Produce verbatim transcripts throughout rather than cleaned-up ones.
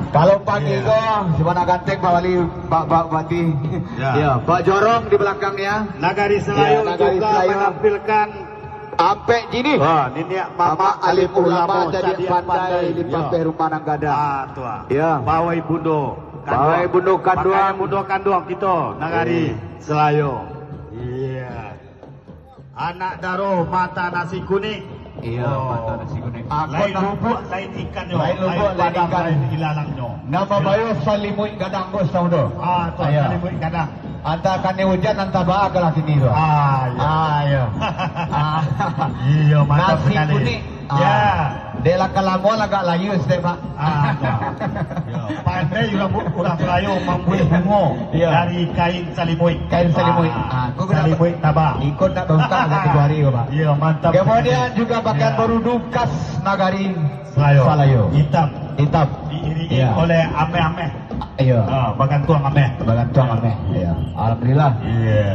Kalau pagi ko, siapa nak ganteng Pak Wali, Pak, Pak Bupati. Ya. Ya, Pak Jorong di belakangnya. Nagari Selayo Ya, Nagari juga Selayo. menampilkan Ampek jini. Wah, niniak Mamak mamak alim alim ulama ulama cadiak cadiak pandai pandai. di Ya. pampeh rumah nan gadang. Ah, tu ah. Ya. Pawai Bundo Kanduang. Pawai Bundo Kanduang. Makanya Bundo Kanduang kito, Nagari Eh. Selayo. Iya. Anak daro mata nasi kuning. Iya, Oh. mata nasi kuning. Lain Aku nak lubuak, lain ikan nyo. Lain lubuak, lain lain ikan. lain ilalang nyo. Nama Iya. bayo salimuik gadang bos tahu tu. Ah, tu Iya. salimuik gadang. Antah kani ujan, antah baa kalah kini tu. Ah, iya. Ah, iya. Ah. Iya, mantap Nasi sekali. kuning. Ah. Ya. Dek lah kalamo lah agak layu sedek, Pak. Ah, ya. Ya. Pandai urang bu-, urang Selayo mambuek bungo Ya. dari kain salimuik. Kain salimuik. Ah, Ah, aku kena salimuik taba. Ikut nak buka agak tiga hari ko, Pak. Iya, mantap Kemudian sekali. juga pakaian Ya. baru dukas Nagari Selayo. Selayo. Hitam. Hitam. Diiringi Ya. oleh ameh-ameh. Iya. Ah, bagantuang ameh. Bagantuang ameh. Iya. Alhamdulillah. Iya.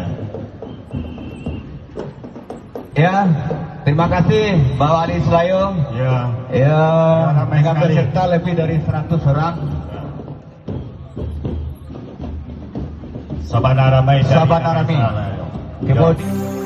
Ya, terima kasih Bapak Ali Selayo. Ya. Ya, Ya, ramai dengan sekali. peserta lebih dari seratus orang. Sabana ramai dari Sabana Nagari ramai. Selayo. Kemudian